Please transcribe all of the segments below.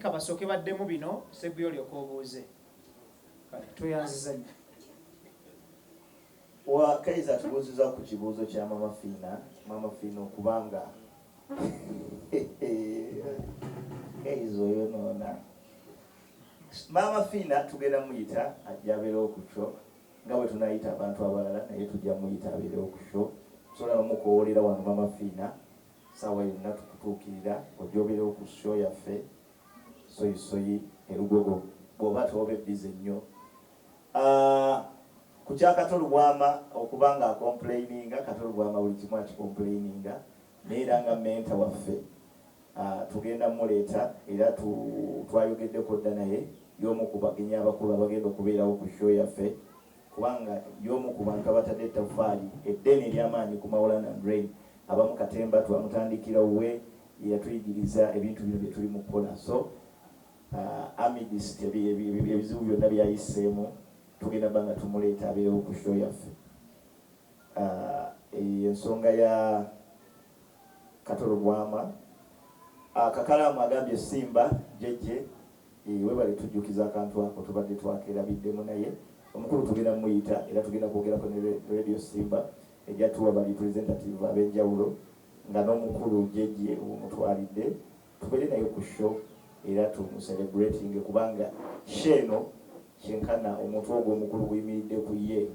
Basooke baddemu bino, Seguya, olyoka obuuze. Kale, tweyanziza nnyo. Wa Kaiza tubuuziza ku kibuuzo kya Mama Fiina. Mama Fiina, okubanga Kaiza oyonoona Mama Fiina, tugenda muyita ajja abeerewo ku show nga bwe tunayita abantu abalala, naye tujja muyita abeerewo ku show. Tusobola nomukoowolera wano. Mama Fiina, saawa yonna tukutuukirira ojja obeerewo ku show yaffe Soyisoyi erugogo, bw'oba toobe busy nnyo. Ah, ku kya Kato Lubwama okuba nga acomplaininga, Kato Lubwama buli kimu akicomplaininga, naye era nga mentor waffe, tugenda muleeta era twayogeddeko dda naye. Y'omu ku bagenyi abakulu abagenda okubeerawo ku show yaffe, kubanga y'omu ku bantu abatadde ettaffaali eddene ery'amaanyi ku Maulana and Reign. Abamu katemba twamutandikira we, yatuyigiriza ebintu bino bye tuli mu kukola. So amidst ebizibu byonna byayiseemu, tugenda ba nga tumuleeta abeerewo ku show yaffe. Ensonga ya Kato Lubwama, Kakalaamu agambye Simba jejje, webale tujjukiza akantu ako tubadde twakerabiddemu, naye omukulu tugenda muyita era tugenda kwogerako ne Radio Simba, ejja tuwa ba representative ab'enjawulo nga n'omukulu jejje omutwalidde, tubeere naye ku show era tumucelebrating, kubanga show eno kyenkana omuntu ogwo omukulu guyimiridde ku ye.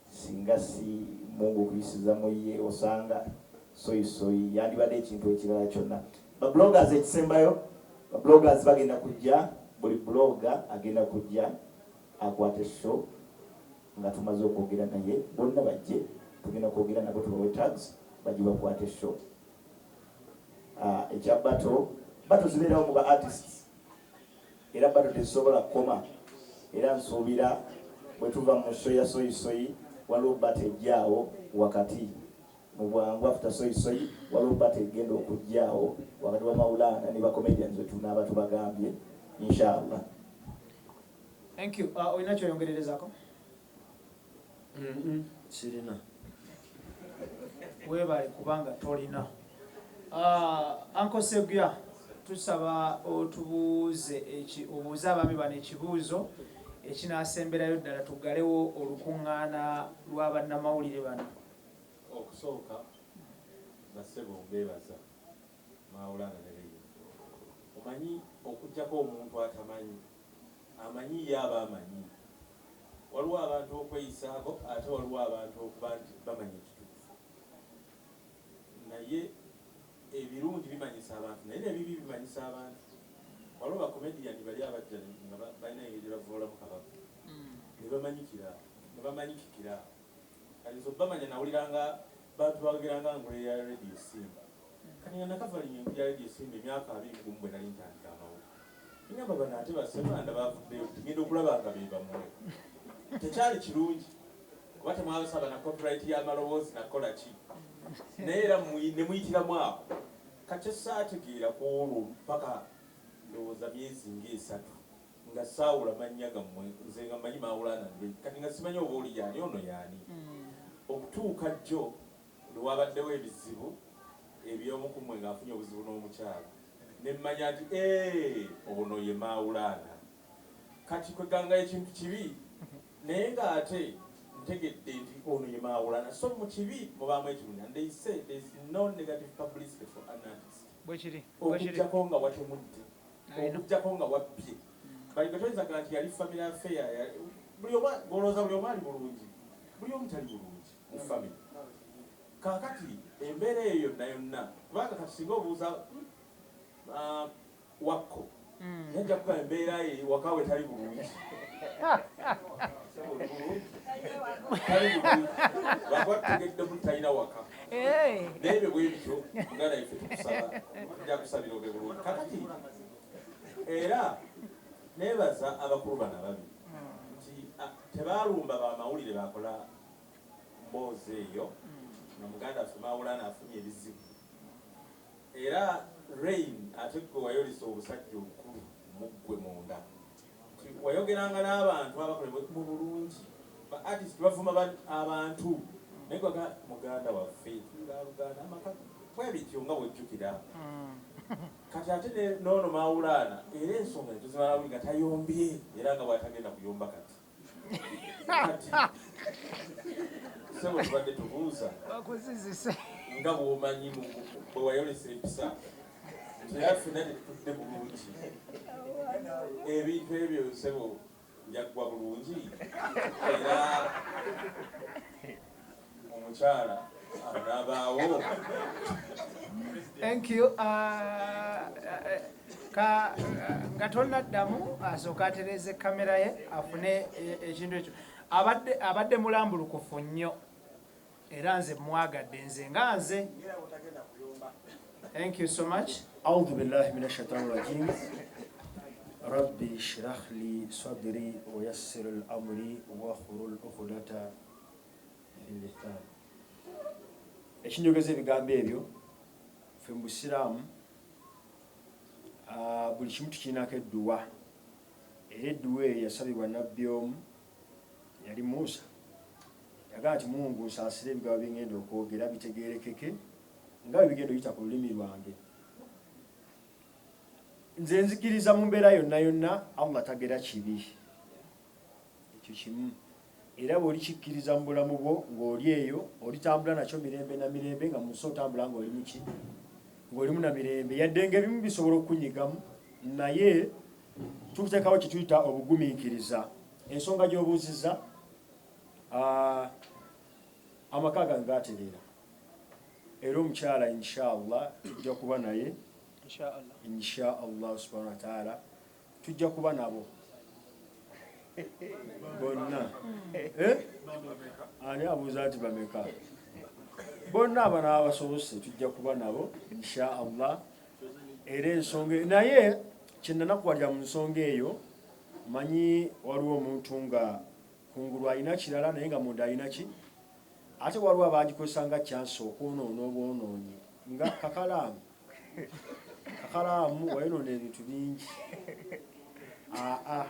Singa si Mungu kuyisiza mu ye, osanga Soyisoyi yandibadde ekintu ekirala kyonna. Babloggers, ekisembayo, babloggers bagenda kujja. Buli blogger agenda kujja akwate show nga tumaze okwogera naye. Bonna bajje, tugenda kwogera nabo, tubawe tags, bajje bakwate show. Ekya battle, battle zibeerawo mu ba artists era battle tezisobola kukoma. Era nsuubira bwe tuva mu show ya Soyisoyi, waliwo battle ejjaawo wakati mu bwangu. After Soyisoyi waliwo battle egenda okujjaawo wakati wa Maulana ne bacomedians wetunaaba tubagambye, inshallah. Thank you. Olina kyoyongererezako? Sirina. Weebale kubanga tolina. Uncle Seguya, tusaba otubuuze obuuze abaami bano ekibuuzo ekinaasemberayo ddala, tuggalewo olukuŋŋaana lwa bannamawulire bano. Okusooka, bassebo, mbeebaza, Maulana ne Reign. Omanyi, okugjako omuntu atamanyi, amanyi ye aba amanyi. Waliwo abantu okweyisaako, ate waliwo abantu okuba nti bamanyi ekituufu. Naye ebirungi bimanyisa abantu, naye n'ebibi bimanyisa abantu. Waliwo bacomedian bali abajja nga balina engeri gye bavoolamu Kabaka ne bamanyikira, ne bamanyikikira. Kati nze obamanya nawuliranga bantu bageranga ngule ya Radio Simba. Kati nga nakavalinga engu ya Radio Simba emyaka 21 bwe nali ntandika amawulire, ngamba bano ate basemanda bavuddeyo, tugenda okulaba nga be bammwe. Tekyali kirungi kuba temwabasaba na copyright y'amaloboozi nakola ki, naye era ne muyitiramu awo. Kati saategeera ku olwo paka ndowooza myezi ng'esatu nga saawula mannya gammwe. Nze nga mmanyi Maulana, kati nga simanyi oba oli yaani, ono yaani, okutuuka jjo lwewabaddewo ebizibu eby'omukumwe ng'afunye obuzibu n'omukyala, ne mmanya nti, "Eh, ono ye Maulana." Kati kweganga ekintu kibi, naye ng'ate ntegedde nti ono ye Maulana. So mu kibi mubaamu ekirungi, and they say there is no negative publicity for an artist. Bwekiri, bwekiri. Okuggyako nga watemudde, okuggyako nga wabbye. Baligwe toyinzaga nti yali family affair buli omu golowooza buli omu ali bulungi, buli omu tali bulungi mu family. Kaakati embeera eyo yonna yonna, kubanga kati singa obuuza wakko, yajja kuba embeera ye waka we tali bulungi. Sebo, oli bulungi? Tali bulungi lwakuba tutegeddemu talina waka. Naye ebyo bwe bityo, muganda ife tukusaba, tujja kusabira obe bulungi. Kakati era nebaza abakulu bano ababiri nti tebaalumba bamawulire bakola mboozi eyo nga muganda waffe Maulana afunye ebizibu. Era Reign, ate gwe wayolesa obusajja obukulu muggwe munda, nti wayogeranga n'abantu abakola mu bulungi. Ba artist bavuma abantu, naye gwaga muganda waffe tuli baluganda, amaka bwe bityo nga bwojjukira. Kati ate noono Mawulaana era ensonga netuzimala nga tayombye era nga bwatagenda kuyomba kati. Kati sebo tubadde tubuuza nga bw'omanyi bwe wayolesa empisa nti era ffenna tetutudde bulungi. Ebintu ebyo sebo byaggwa bulungi era omukyala anaabaawo. Thank you. Ka nga tonnaddamu asooka atereeze kamera ye afune ekintu ekyo. Abadde mulambulukufu nnyo era nze mwagadde nze nga nze. Thank you so much. أعوذ بالله من الشيطان الرجيم ربي اشرح لي صدري ويسر الأمري واحلل عقدة من لساني. Ekinjogeza ebigambo ebyo, ffe mu busiraamu buli kimu tukirinako edduwa, era edduwa eyo yasabibwa nabbi omu yali Musa. Yagamba nti, Mungu nsaasire ebigambo byengenda okwogera bitegerekeke nga bwe bigenda oyita ku lulimi lwange. Nze nzikiriza mu mbeera yonna yonna Allah tagera kibi, ekyo kimu, era bw'olikikkiriza mu bulamu bwo ng'oli eyo olitambula nakyo mirembe na mirembe, nga mu nsi otambula ng'oli muki, ng'olimu na mirembe, yadde ng'ebimu bisobola okukunyigamu, naye tuteekawo kye tuyita obugumiikiriza. Ensonga gy'obuuzizza, amaka gange gatereera era omukyala inshallah tujja kuba naye. Inshallah. Insha Allah subhanahu wa taala tujja kuba nabo bonna. Eh? Ani abuuza nti bameka? Bonna abanaaba basobose tujja kuba nabo insha Allah. Era ensonga naye kyenanakuwalira mu nsonga eyo, manyi waliwo omuntu nga kungulu alina kirala naye nga munda alina ki, ate waliwo abagikozesa nga chance okwonoona obwonoonyi nga kakalaamu. Kakalaamu wayonoona ebintu bingi, aa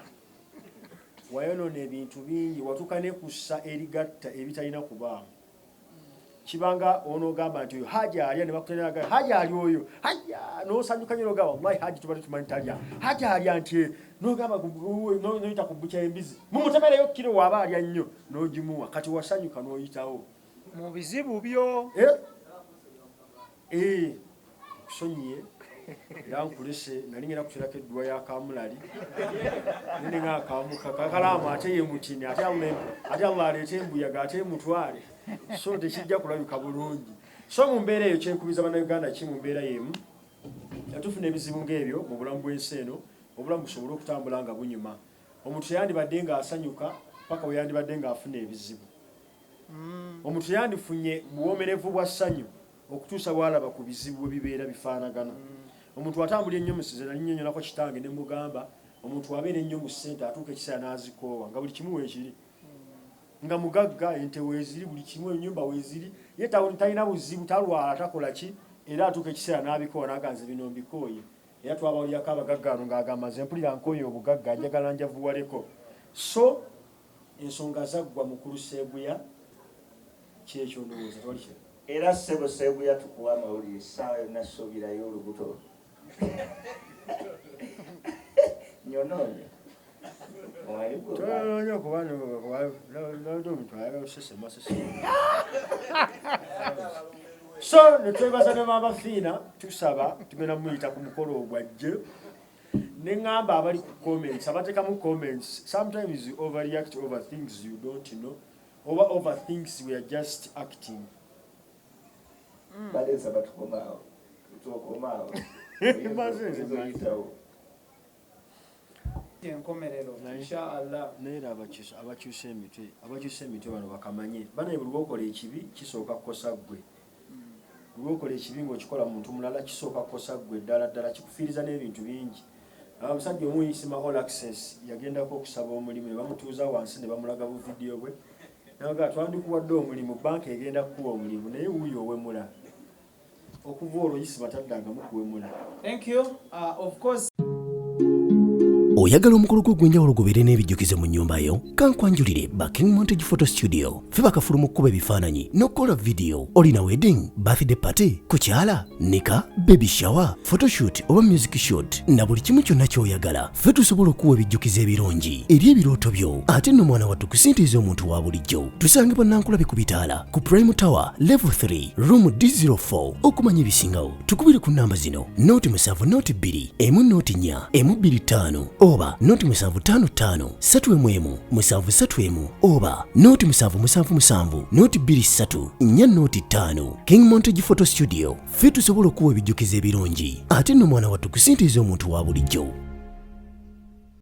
wayonoona ebintu bingi, watuuka ne kussa erigatta ebitalina kubaamu. Kibanga onoogamba nti oyo haji alya, ne bakuteraga haji ali oyo haya, n'osanyuka nnyo n'ogamba wallahi haji tubadde tumanyi talya, haji alya nti n'ogamba n'oyita ku bukya embizi mumutemereyo kiro waaba alya nnyo n'ogimuwa, kati wasanyuka n'oyitawo mu bizibu byo. Eh? Eh, kusonyiye era nkulese, nali ngenda kuterako edduwa ya kamulali nene nga akamuka kakalaamu ate ye mutini, ate Allah aleete embuyaga ate emutwale, so tekijja kulabika bulungi. So mu mbeera eyo kyenkubiza bannayuganda ki, mu mbeera y'emu tufuna ebizibu ng'ebyo mu bulamu bw'ensi eno, obulamu busobole okutambula nga bunyuma. Omuntu teyandibadde ng'asanyuka paka we yandibadde ng'afuna ebizibu. Omuntu yandifunye buwomerevu bwa ssanyu okutuusa bw'alaba ku bizibu bwe bibeera bifaanagana. Omuntu atambula ennyo musize, nali nnyonnyolako kitange ne mugamba, omuntu abeera ennyo mu ssente atuuka ekiseera n'azikoowa, nga buli kimu weekiri, nga mugagga, ente weeziri, buli kimu, ennyumba weeziri, ye talina buzibu, talwala, takola ki, era atuuka ekiseera n'abikoowa n'agamba nze bino mbikooye. Era twabawulirako abagagga wano ng'agamba nze mpulira nkooye obugagga, njagala njavuwaleko. So ensonga zaggwa, mukulu Seeguya, kyekyo ndowooza tewali kye. Era ssebo Seeguya, tukuwa amawulire essaawa yonna, suubirayo olubuto nyonoonyo. Tonoonya kuba nabadde omuntu ayagala osesema sesema. So netwebaza ne maama Fiina, tusaba tugenda muyita ku mukolo ogwajje. Ne ŋŋamba abali ku comments, abateekamu comments, sometimes you overreact over things you don't know oba over things we are just acting. Badde nsaba tukomaawo, tukomaawo. Maze nze Oyinza oyitawo. Enkomerero inshallah. Naye era abakyusa emitwe bano bakamanye banaye, buli lwokola ekibi kisooka kukosa ggwe. Buli lwokola ekibi ng'okikola muntu mulala kisooka kukosa ggwe, ddala ddala kikufiiriza n'ebintu bingi. Omusajja omu Isima All Access yagendako okusaba omulimu, ne bamutuuza wansi ne bamulaga buvidiyo bwe, naga twandikuwadde omulimu, banka egenda kukuwa omulimu, naye wuuyo owemula. Okuva olwo Isima taddangamu kuwemula. Thank you. Of course. Oyagala omukolo gwo ogw'enjawulo gubeere n'ebijjukizo mu nnyumba yo? Kankwanjulire ba King Montage Photo Studio. Ffe bakafulu mu kkuba ebifaananyi n'okukola vidiyo. Olina wedding, birthday party, kukyala, nika, baby shower, photoshoot oba music shoot na buli kimu kyonna ky'oyagala. Ffe tusobola okukuwa ebijjukizo ebirungi eri ebirooto byo ate nno mwana wattu ku ssente ez'omuntu wa bulijjo. Tusangibwa Nankulabi ku bitaala ku Prime Tower level 3 room D04. Okumanya ebisingawo tukubire ku namba zino noti 7 noti 2 1 noti 4 1 2 5 oba noti 7 5 5 3 1 1 7 3 1 oba noti 7 7 7 noti 2 3 4 noti 5. King Montage Photo Studio, ffe tusobola okuwa ebijjukizo ebirungi ate nno mwana wattu ku ssente ez'omuntu wa bulijjo.